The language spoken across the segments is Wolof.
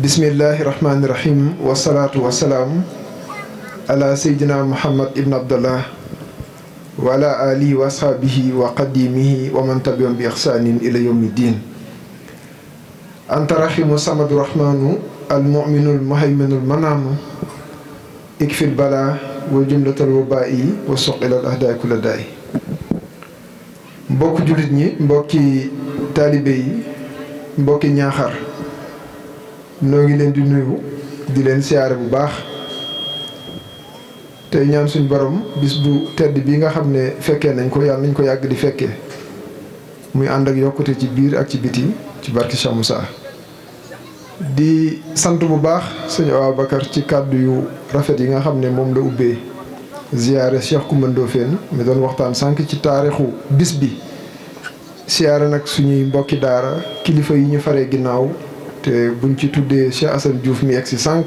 bismillahi rahmaani rahim wasalaatu wasalaam ala seydina muhammad ibn abdallah wa ala alihi wa ashaabihi wa qadimihi wa man tabi'ahum bi ihsaanin ila yawmi diin anta rahimu samadu rahmaanu almuminul muhayminul manaanu ikfil balaa wa jumlatal wabaa'i wa suq ilal ahdaay kulla daay. mbokki jullit ñi, mbokki taalibe yi, mbokki ñaaxar, noo ngi leen di nuyu di leen siyaare bu baax tey ñaan suñ borom bis bu tedd bi nga xam ne fekkee nañ ko yàlla nañ ko yàgg di fekkee muy ànd ak yokkute ci biir ak ci biti ci barki Cheikh Moussa. di sant bu baax sëñ Ababacar ci kàddu yu rafet yi nga xam ne moom la ubbee ziyaare Cheikh Coumba Ndoffène mi doon waxtaan sànq ci taarixu bis bi. siyaare nag suñuy mbokki daara kilifa yi ñu faree ginnaaw te buñ ci tuddee Cheikh Assane Diouf mi egg si sànq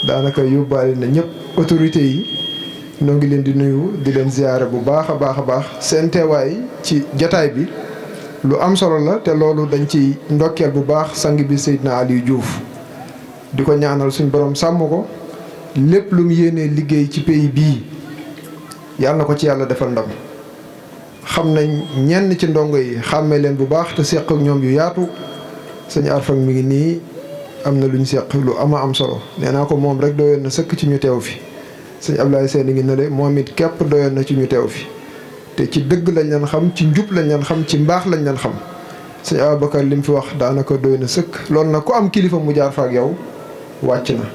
daanaka yóbbaale na ñëpp autorité yi noo ngi leen di nuyu di leen ziyaare bu baax a baax a baax seen teewaay ci jataay bi lu am solo la te loolu dañ ci ndokkeel bu baax sang bi Seydina Aliou Diouf di ko ñaanal suñ borom sàmm ko lépp lu mu yéenee liggéey ci pays bii yàlla na ko ci yàlla defal ndam. xam nañ ñenn ci ndongo yi xàmmee leen bu baax te seq ak ñoom yu yaatu sëñ Arfak mi ngi nii am na lu ñu seq lu am solo nee naa ko moom rek doyoon na sëkk ci ñu teew fi sëñ Ablaye Sène ngi nële moom it képp doyoon na ci ñu teew fi te ci dëgg lañ leen xam ci njub lañ leen xam ci mbaax lañ leen xam sëñ Ababacar li mu fi wax daanaka doy na sëkk loolu nag ku am kilifa mu jaar fa ak yow wàcc na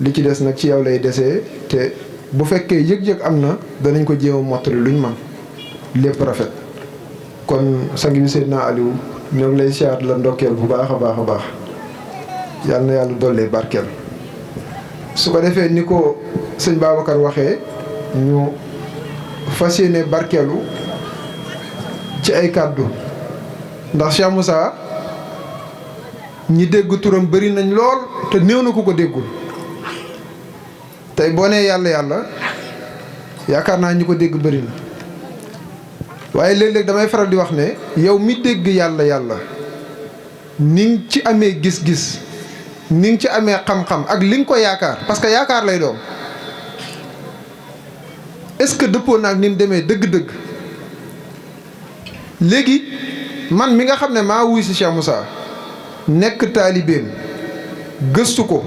li ci des nag ci yow lay desee te bu fekkee yëg-yëg am na danañ ko jéem a mottali luñ man lépp rafet kon sang bi Seydina Aliou ñoo ngi lay siyaat la ndokkeel bu baax a baax a baax yal na yàlla dollee barkeel su ko defee ni ko sëñ Babacar waxee ñu fas yéene barkeelu ci ay kàddu ndax Cheikh Moussa ñi dégg turam bari nañ lool te néew na ku ko déggul tey boo nee yàlla yàlla yaakaar naa ñi ko dégg bari na waaye léeg-léeg damay faral di wax ne yow mi dégg yàlla yàlla ni nga ci amee gis-gis ni nga ci amee xam-xam ak li nga ko yaakaar parce que yaakaar lay doon est-ce que dëppoo naag ni mu demee dëgg-dëgg léegi man mi nga xam ne maa wuy si Cheikh Moussa nekk taalibeem gëstu ko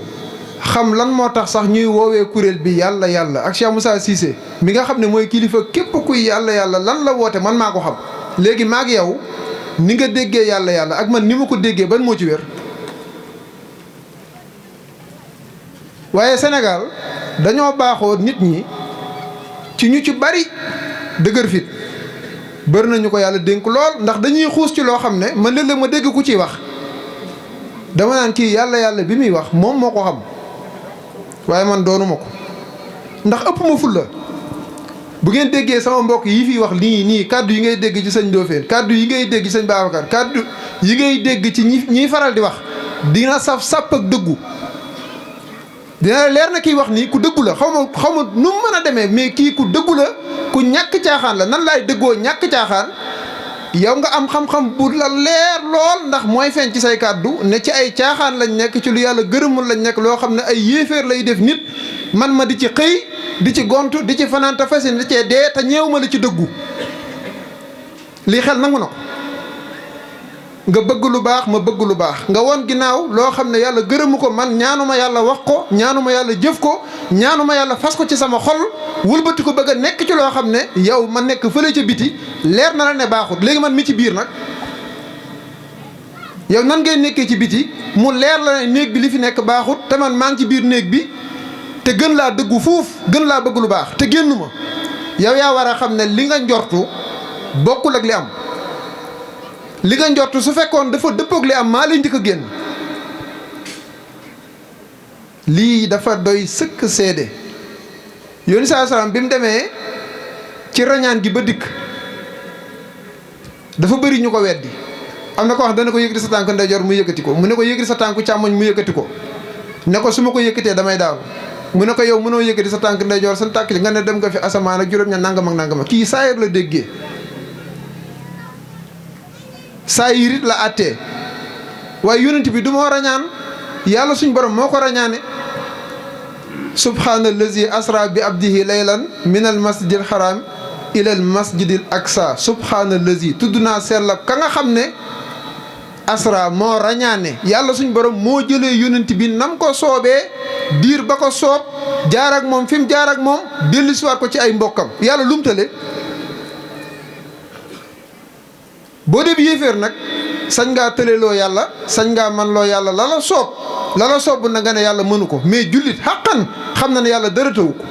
xam lan moo tax sax ñuy woowee kuréel bi yàlla yàlla ak Cheikh Moussa Cissé mi nga xam ne mooy kilifa képp kuy yàlla yàlla lan la woote man maa ko xam léegi maag yow ni nga déggee yàlla yàlla ak man ni ma ko déggee ban moo ci wér. waaye Sénégal dañoo baaxoo nit ñi ci ñu ci bari dëgër fit bëri nañu ko yàlla dénk lool ndax dañuy xuus ci loo xam ne man léeg-léeg ma dégg ku ciy wax dama naan kii yàlla yàlla bi muy wax moom moo ko xam. waaye man doonuma ko ndax ëpp ma fulla bu ngeen déggee sama mbokk yi fi wax nii kàddu yi ngay dégg ci sëñ Ndoffène kàddu yi ngay dégg ci sëñ Babacar kàddu yi ngay dégg ci ñiy faral di wax dina saf sàpp ak dëggu dina leer na kiy wax nii ku dëggu la xaw ma nu mu mën a demee mais kii ku dëggu la ku ñàkk caaxaan la nan laay dëggoo ñàkk caaxaan yow nga am xam-xam bu la leer lool ndax mooy feeñ ci say kàddu ne ci ay caaxaan lañ nekk ci lu yàlla gërëmul lañ nekk loo xam ne ay yéeféer lay def nit man ma di ci xëy di ci gontu di ci fanaan te fas yéene di cee dee te ñeew ma la ci dëggu lii xel nangu na ko nga bëgg lu baax ma bëgg lu baax nga won ginnaaw loo xam ne yàlla gërëmu ko man ñaanuma yàlla wax ko ñaanuma yàlla jëf ko ñaanuma yàlla fas ko ci sama xol wëlbati ko bëgg a nekk ci loo xam ne yow ma nekk fële ca biti leer na la ne baaxut léegi man mi ci biir nag yow nan ngay nekkee ci biti mu leer la ne néeg bi li fi nekk baaxut te man maa ngi ci biir néeg bi te gën laa dëggu fuuf gën laa bëgg lu baax te génnu ma yow yaa war a xam ne li nga njortu bokkul ak li am li nga njortu su fekkoon dafa dëppoog li am maa lay njëkk a génn lii dafa doy sëkk seede yooni saa salaam bi mu demee ci rañaan gi ba dikk dafa bëri ñu ko weddi am na ko wax dana ko yëkkati sa tànk ndeyjoor mu yëkkati ko mu ne ko yëkkati sa tànku càmmoñ mu yëkkati ko ne ko su ma ko yëkkatee damay daanu mu ne ko yow mënoo yëkkati sa tànk ndeyjoor sa tànk nga ne dem nga fi asamaan ak juróom ña nangam ak nangam kii saayir la déggee saayir it la àttee waaye yonent bi du moo rañaan yàlla suñ borom moo ko rañaane subhaanallazi asra bi abdihi laylan min al masjidil haram ila al masjidil aqsa subhaanallazi tudd naa sellab ka nga xam ne asra moo rañaane yàlla suñ borom moo jëlee yonent bi nam ko soobee diir ba ko soob jaar ak moom fi mu jaar ak moom dellu siwaat ko ci ay mbokkam yàlla lumtale boo dee yéeféer nag sañ ngaa tëleloo yàlla sañ ngaa man loo yàlla la soob na nga ne yàlla mënu ko mais jullit xàqan xam na ne yàlla dara tawu ko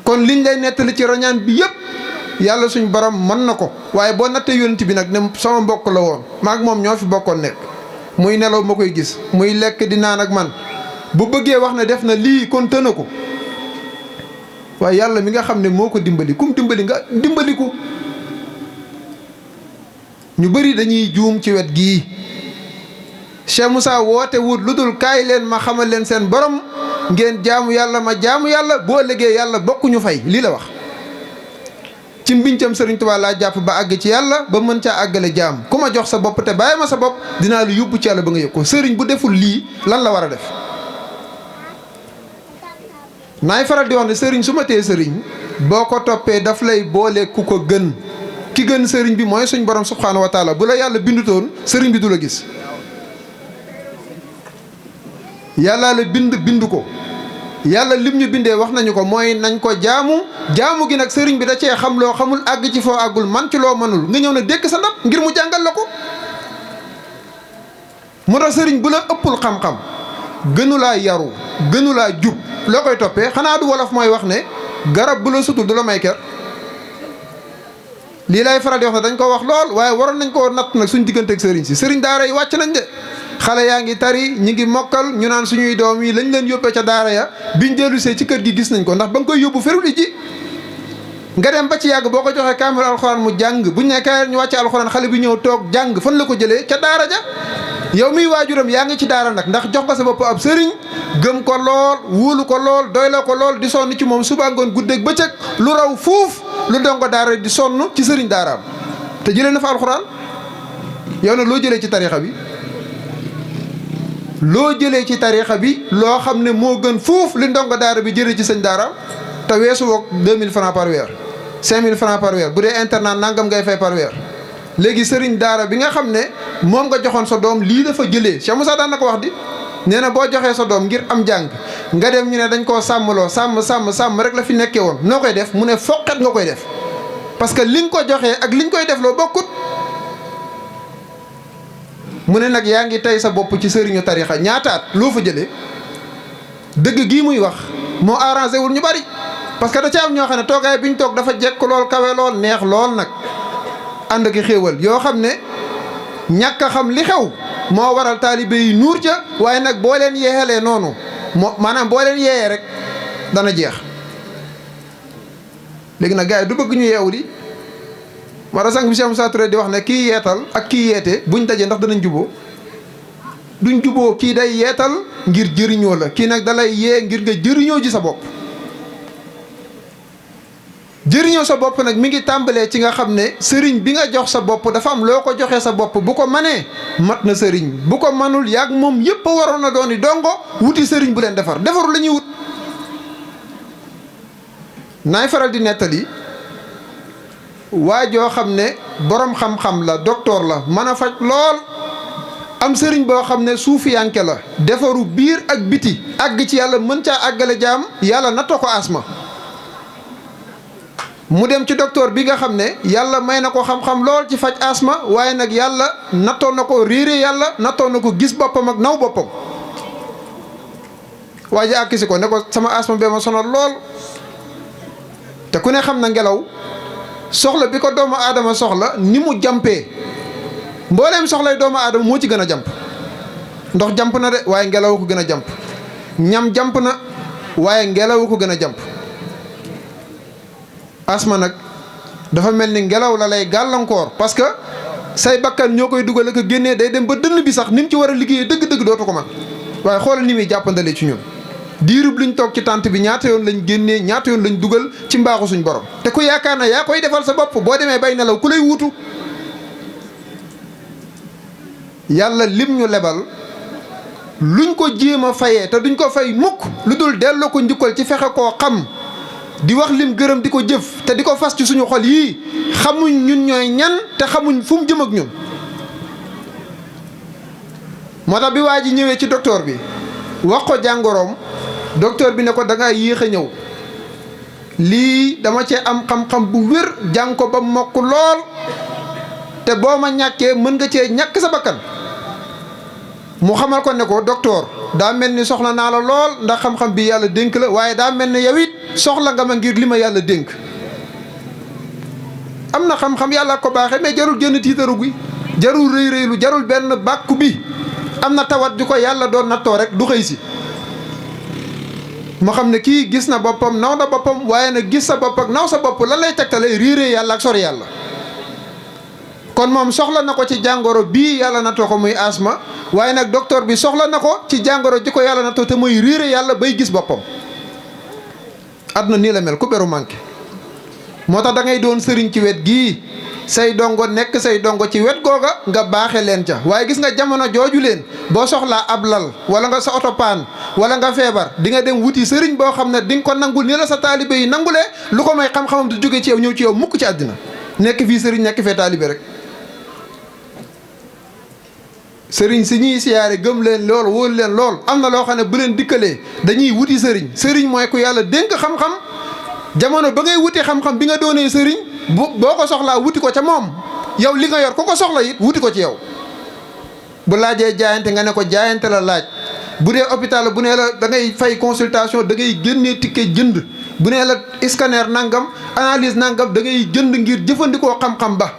kon liñ lay nettali ci rañaan bi yépp yàlla suñ borom mën na ko waaye boo nattee yonent bi nag ne sama mbokk la woon maak moom ñoo fi bokkoon nekk muy nelaw ma koy gis muy lekk di naan ak man bu bëggee wax ne def na lii kon tëna ko waaye yàlla mi nga xam ne moo ko dimbali kum dimbali nga dimbaliku ñu bëri dañuy juum ci wet gii Cheikh Moussa woote wut lu dul kaay leen ma xamal leen seen borom ngeen jaamu yàlla ma jaamu yàlla boo ëllëgee yàlla bokkuñu fay lii la wax ci mbincam Sëriñ Tuubaa laa jàpp ba àgg ci yàlla ba mën caa àggale jaam ku ma jox sa bopp te bàyyi ma sa bopp dinaa lu yóbbu ci yàlla ba nga yëg ko sëriñ bu deful lii lan la war a def naay faral di wax ne sëriñ su ma tee sëriñ boo ko toppee daf lay boole ku ko gën ki gën sëriñ bi mooy suñ borom subhaanahu wa taala bu la yàlla bindutoon sëriñ bi du la gis yàlla la bind ko yàlla lim ñu bindee wax nañu ko mooy nañ ko jaamu gi nag sëriñ bi da cee xam loo xamul àgg ci foo àggul man ci loo mënul nga ñëw na dékk sa ndab ngir mu jàngal la ko mu tax sëriñ bu la ëppul xam-xam gënulaa yaru gënulaa jub loo koy toppee xanaa du wolof mooy wax ne garab bu la sutul du la may ker lii lay faral di wax ne dañ ko wax lool waaye waroon nañ koo natt nag suñ digganteeg sëriñ si sëriñ daara yi wàcc nañ de xale yaa ngi tari ñi ngi mokkal ñu naan suñuy doom yi lañ leen yóbbee ca daara ya biñ dellusee ci kër gi gis nañ ko ndax ba nga koy yóbbu feruli ji nga dem ba ci yàgg boo ko joxee kaamil alxuraan mu jàng buñ ne kaay ñu wàcce alxuraan xale bi ñëw toog jàng fan la ko jëlee ca daara ja yow miy waajuram yaa ngi ci daara nag ndax jox nga sa bopp ab sëriñ gëm ko lool wóolu ko lool doy la ko lool di sonn ci moom suba ngoon guddeeg bëccëg lu raw fuuf lu dongo daara di sonn ci sëriñ daaraam te jëlee na fa alxuraan yow nag loo jëlee ci tariixa bi loo jëlee ci tariixa bi loo xam ne moo gën fuuf li ndongo daara bi jëlee ci sëñ daaraam te weesu woog 2000 francs par weer 5000 francs par weer bu dee internat nangam ngay fay par weer léegi sëriñ daara bi nga xam ne moom nga joxoon sa doom lii dafa jëlee Cheikh Moussa daan na ko wax di nee na boo joxee sa doom ngir am jàng nga dem ñu ne dañ koo sàmmloo sàmm rek la fi nekkee woon noo koy def mu ne foqet nga koy def parce que li nga ko joxee ak li ñu koy def loo bokkut mu ne nag yaa ngi tey sa bopp ci sëriñu tarixa ñaataat loo fa jëlee dëgg gii muy wax moo arrangé wul ñu bari parce que da ca am ñoo xam ne toogaay bi ñu toog dafa jekk lool kawe lool neex lool nag ànd ak xéewal yoo xam ne ñàkk a xam li xew moo waral taalibe yi nuur ca waaye nag boo leen yeexalee noonu maanaam boo leen yeeyee rek dana jeex léegi nag gars yi du bëgg ñu yeewu di moo tax sang bi Cheikh Moussa Touré di wax ne kii yeetal ak kii yeete buñ dajee ndax danañ juboo duñ juboo kii day yeetal ngir jëriñoo la kii nag dalay yee ngir nga jëriñoo ji sa bopp jëriñoo sa bopp nag mi ngi tàmbalee ci nga xam ne sëriñ bi nga jox sa bopp dafa am loo ko joxee sa bopp bu ko manee mat na sëriñ bu ko manul yàgg moom yépp a waroon a doon i dongo wuti sëriñ bu leen defaru la ñuy wut naay faral di nettali waa joo xam ne boroom xam-xam la docteur la mën a faj lool am sëriñ boo xam ne suufiyanke la defaru biir ak biti àgg ci yàlla mën caa àggale jaam yàlla nattoo ko asma mu dem ci docteur bi nga xam ne yàlla may na ko xam-xam lool ci faj asma waaye nag yàlla nattoon na ko réere yàlla nattoon na ko gis boppam ak naw boppam waa ji àkkisi ko ne ko sama asma bee ma sonal lool te ku ne xam na ngelaw soxla bi ko doomu aadama soxla ni mu jàmpee mbooleem soxlay doomu aadama moo ci gën a jàmp ndox jàmp na de waaye ngelaw ko gën a jàmp ñam jàmp na waaye ngelaw ko gën a jàmp asma nag dafa mel ni ngelaw la lay gàllankoor parce que say bakkan ñoo koy dugal ak génnee day dem ba dënn bi sax ni mu ci war a liggéeyee dëgg-dëgg dootu ko man waaye xoolal ni muy jàppandalee ci ñun diirub liñ toog ci tànt bi ñaata yoon lañ génnee ñaata yoon lañ dugal ci mbaaxu suñ borom te ku yaakaar na yaa koy defal sa bopp boo demee bay nelaw ku lay wuutu yàlla lim ñu lebal luñ ko jéem a fayee te duñ ko fay mukk lu dul delloo ko njukkal ci fexe koo xam di wax lim gërëm di ko jëf te di ko fas ci suñu xol yii xamuñ ñun ñooy ñan te xamuñ fu mu jëm ak ñun. moo tax bi waa ji ñëwee ci docteur bi wax ko jàngoroom docteur bi ne ko da ngaa yéex a ñëw lii dama cee am xam-xam bu wér jàng ko ba mokk lool te boo ma ñàkkee mën nga cee ñàkk sa bakkan. mu xamal ko ne ko docteur daa mel ni soxla naa la lool ndax xam-xam bi yàlla dénk la waaye daa mel ni yow it soxla nga ma ngir li ma yàlla dénk. am na xam-xam yàlla ko baaxee mais jarul génn tiitaru gi jarul rëy rëylu jarul benn bàkku bi am na tawat ju ko yàlla doon nattoo rek du xëy si. mu xam ne kii gis na boppam naw na boppam waaye nag gis sa bopp ak naw sa bopp lan lay tegtalee riiree yàlla ak sori yàlla. kon moom soxla na ko ci jàngoro bii yàlla nattoo ko muy asma waaye nag docteur bi soxla na ko ci jàngoro ji ko yàlla nattoo te muy riire yàlla bay gis boppam. àdduna nii la mel ku beru manqué moo tax da ngay doon sëriñ ci wet gii say dongo nekk say dongo ci wet googa nga baaxe leen ca waaye gis nga jamono jooju leen boo soxlaa ab lal wala nga sa oto paan wala nga feebar di nga dem wuti sëriñ boo xam ne di nga ko nangul ni la sa taalibe yi nangulee lu ko may xam-xamam du jóge ci yow ñëw ci yow mukk ci àddina nekk fii sëriñ nekk fee taalibe rek. sëriñ si ñuy siyaare gëm leen lool wóolu leen lool am na loo xam ne bu leen dikkalee dañuy wuti sëriñ sëriñ mooy ku yàlla dénk xam-xam jamono ba ngay wuti xam-xam bi nga doonee sëriñ boo ko soxlaa wuti ko ca moom yow li nga yor ku ko soxla it wuti ko ci yow. bu laajee jaayante nga ne ko jaayante la laaj bu dee hôpital bu nee la da ngay fay consultation da ngay génnee ticket jënd bu nee la scanner nangam analyse nangam da ngay jënd ngir jëfandikoo xam-xam ba.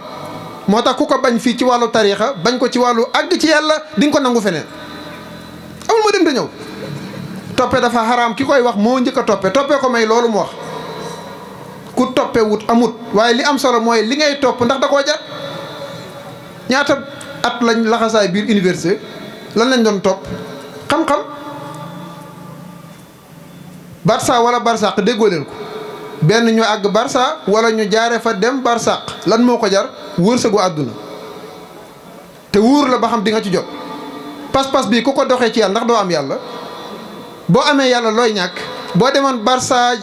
moo tax ku ko bañ fii ci wàllu tariixa bañ ko ci wàllu àgg ci yàlla di nga ko nangu feneen amul ma dem te ñëw toppe dafa xaraam ki koy wax moo njëkk a toppe ko may loolu mu wax ku toppe wut amut waaye li am solo mooy li ngay topp ndax da koo jar. ñaata at lañ laxasaay biir université lan lañ doon topp xam-xam Barça wala Barsaq déggoo leen ko benn ñu àgg Barça wala ñu jaare fa dem Barsaq lan moo ko jar wërsëgu àdduna te wóor la ba xam di nga ci jot pas-pas bi ku ko doxee ci yàlla ndax doo am yàlla boo amee yàlla looy ñàkk boo demoon Barça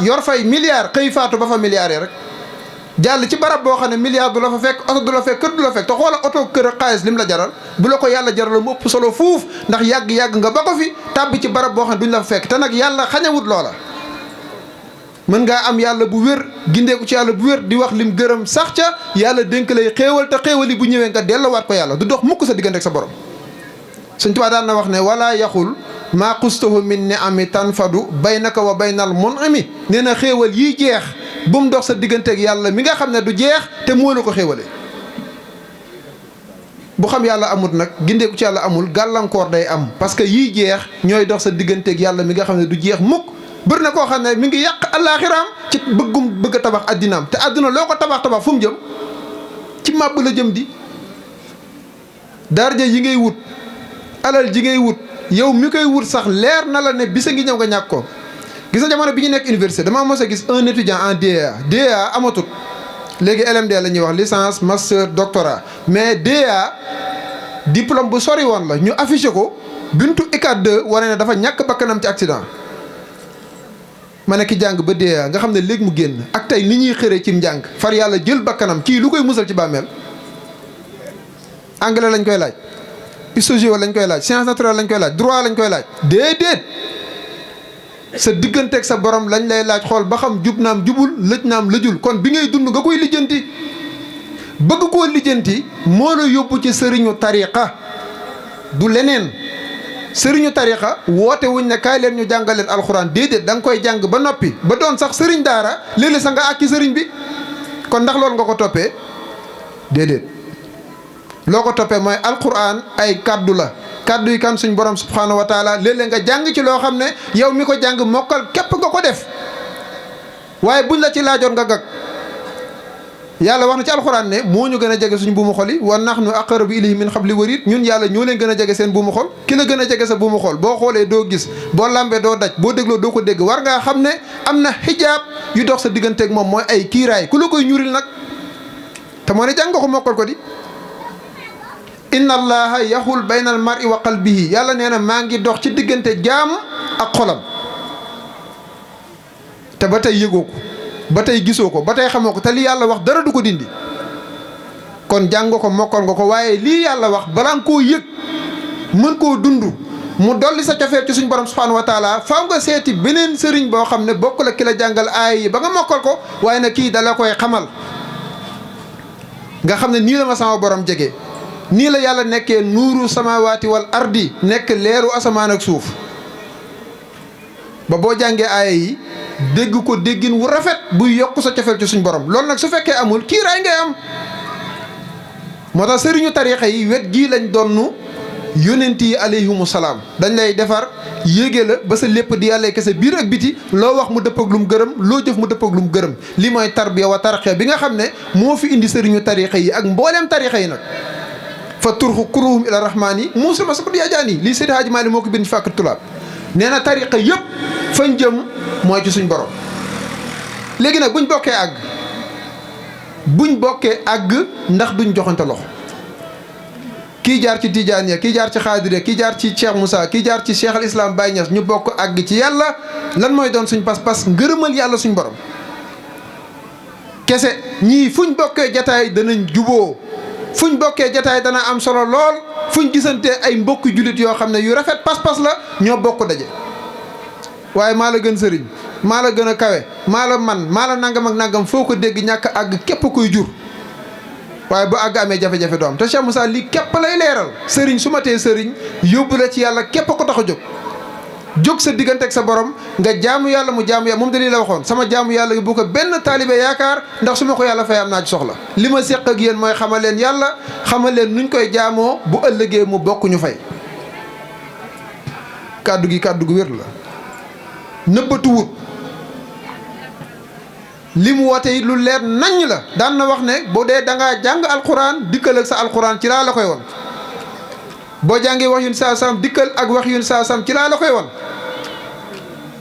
yor fay milliards xëy faatu ba fa milliards rek jàll ci barab boo xam ne milliard du la fa fekk oto du la fekk kër du la fekk te xoola oto kër ak xaalis lim la jaral bu la ko yàlla jaral mu ëpp solo fuuf ndax yàgg-yàgg nga ba ko fi tàbbi ci barab boo xam ne duñ la fa fekk te nag yàlla xañawut loola. mën ngaa am yàlla bu wér gindeeku ci yàlla bu wér di wax lim gërëm sax ca yàlla dénk lay xéewal te xéewal yi bu ñëwee nga dellowaat ko yàlla du dox mukk sa diggante ak sa borom. Sëñ Tuubaa daan na wax ne wala yaxul maa xustahu min ni ami tanfadu baynaka wa baynal mun ami nee na xéewal yiy jeex bu mu dox sa diggante ak yàlla mi nga xam ne du jeex te moo la ko xéewalee. bu xam yàlla amut nag gindeeku ci yàlla amul gàllankoor day am parce que yiy jeex ñooy dox sa diggante ak yàlla mi nga xam ne du jeex mukk. bëri na koo xam ne mi ngi yàq àllaaxiraam ci bëgg a tabax addinaam te adduna loo ko tabax fu mu jëm ci màbb la jëm di. darja yi ngay wut alal ji ngay wut yow mi koy wut sax leer na la ne bisa ngi ñëw nga ñàkk ko. gis na jamono bi ñu nekk université damaa mos a gis un étudiant en DEA amatut léegi LMD la ñuy wax licence master doctorat mais DEA diplôme bu sori woon la ñu affiché ko bintu ICAT 2 wane ne dafa ñàkk bakkanam ci accident. ma ne ki jàng ba DEA nga xam ne léegi mu génn ak tey ni ñuy xëree cim njàng far yàlla jël bakkanam kii lu koy musal ci bàmmeel. anglais lañ koy laaj histoire lañ koy laaj science naturelle lañ koy laaj droit lañ koy laaj déedéet sa digganteeg sa borom lañ lay laaj xool ba xam jub naam jubul lëj naam lëjul kon bi ngay dund nga koy lijjanti bëgg koo lijjanti moo la yóbbu ci sëriñu tariqa du leneen. sëriñu tariqa woote wuñ ne kaay leen ñu jàngaleen alxuraan déedéet da nga koy jàng ba noppi ba doon sax sëriñ daara léeg-léeg sax nga àkki sëriñ bi kon ndax loolu nga ko toppee déedéet loo ko toppee mooy alxuraan ay kaddu la kaddu yi kan suñ borom subhaanahu wa taala léeg-léeg nga jàng ci loo xam ne yow mi ko jàng mokkal képp nga ko def waaye buñ la ci laajoon nga gag yàlla wax na ci alxuraan ne moo ñu gën a jege suñu buumu xol yi wa nahnu aqrabu ilayhi min hablil warid ñun yàlla ñoo leen gën a jege seen buumu xol ki la gën a jege sa buumu xol boo xoolee doo gis boo lambee doo daj boo dégloo doo ko dégg war ngaa xam ne am na xijaab yu dox sa digganteeg moom mooy ay kiiraay ku la koy ñuril nag te moo ne jàng nga ko mokkal ko di inna allaha yaxul bayna al mar'i wa qalbihi yàlla nee na maa ngi dox ci diggante jaam ak xolam te ba tey yëgoo ko ba tey gisoo ko ba tey xamoo ko te li yàlla wax dara du ko dindi kon jàng nga ko mokkal nga ko waaye lii yàlla wax balaa nga koo yëg mën koo dund mu dolli sa cofeel ci suñ borom subhanahu wa taala faaw nga seeti beneen sëriñ boo xam ne bokk la ki la jàngal aay yi ba nga mokkal ko waaye nag kii dala koy xamal nga xam ne nii la ma sama borom jege nii la yàlla nekkee nuuru samawaati wal ardi nekk leeru asamaan ak suuf ba boo jàngee aaya yi dégg ko déggin wu rafet buy yokk sa cofeel ci suñ borom loolu nag su fekkee amul kiiraay ngay am moo tax sëriñu tariixa yi wet gii lañ donnu yonent yi alayhimu salaam dañ lay defar yéege la ba sa lépp di yàlla kese biir ak biti loo wax mu dëpp ak lu mu gërëm loo jëf mu dëpp ak lu mu gërëm li mooy tarbiya wa tarqiya bi nga xam ne moo fi indi sëriñu tariixa yi ak mbooleem tariixa yi nag fa turxu kuruhum ila rahmaani muusama sabat yaajaani lii Seydi Haaji Maalik moo ko bind fàkk tulaab nee na tariixa yëpp fañ jëm mooy ci suñ borom léegi nag buñ bokkee àgg ndax duñ joxante loxo kii jaar ci Tijaaniya kii jaar ci Xaadiriya kii jaar ci Cheikh Moussa kii jaar ci Cheikh al Islam Baye Niass ñu bokk àgg ci yàlla lan mooy doon suñ pas-pas ngërëmal yàlla suñ borom kese ñii fuñ bokkee jataay danañ juboo fuñ bokkee jataay dana am solo lool fuñ gisantee ay mbokki jullit yoo xam ne yu rafet pas-pas la ñoo bokk daje waaye maa la gën sëriñ maa la gën a kawe maa la man maa la nangam ak nangam foo ko dégg ñàkk àgg képp kuy jur waaye bu àgg amee jafe-jafe doom te Cheikh Moussa lii képp lay leeral sëriñ su ma tee sëriñ yóbbu la ci yàlla képp ko tax a jóg sa diggante ak sa borom nga jaamu yàlla mu jaamu yàlla moom da lii la waxoon sama jaamu yàlla bu ko benn taalibe yaakaar ndax su ma ko yàlla fay am naa ci soxla li ma séq ak yéen mooy xamal leen yàlla xamal leen nuñ koy jaamoo bu ëllëgee mu bokk ñu fay kàddu gi kàddu gu wér la nëbbatuwut li mu woote yi lu leer naññ la daan na wax ne boo dee da ngaa jàng alxuraan dikkal ak sa alxuraan ci laa la koy won boo jàngee wax yun saa sam dikkal ak wax yun saa sam ci laa la koy won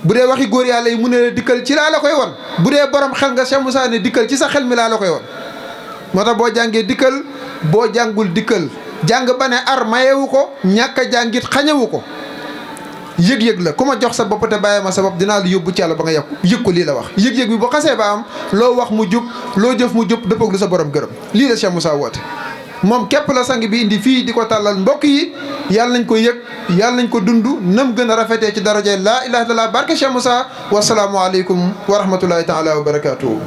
bu dee waxi góor yàlla yi mu ne la dikkal ci laa la koy won bu dee borom xel nga Cheikh Moussa ne dikkal ci sa xel mi laa la koy won moo tax boo jàngee dikkal boo jàngul dikkal jàng ba ne ar mayewu ko ñàkk a jàngit xañewu ko yëg-yëg la ku ma jox sa bopp te bàyyi ma sa bopp dinaa la yóbbu ci yàlla ba nga yëg ko lii la wax yëg-yëg bi bu xasee ba am loo wax mu jub loo jëf mu jub dëppog lu sa borom gërëm lii la Cheikh Moussa woote moom képp la sang bi indi fii di ko tàllal mbokk yi yàlla nañ ko yëg yàlla nañ ko dund nam gën a rafetee ci daraja laa ilaha illallah barke Cheikh Moussa wasalaamu aleykum wa rahmatullahi taala wa barakatuhu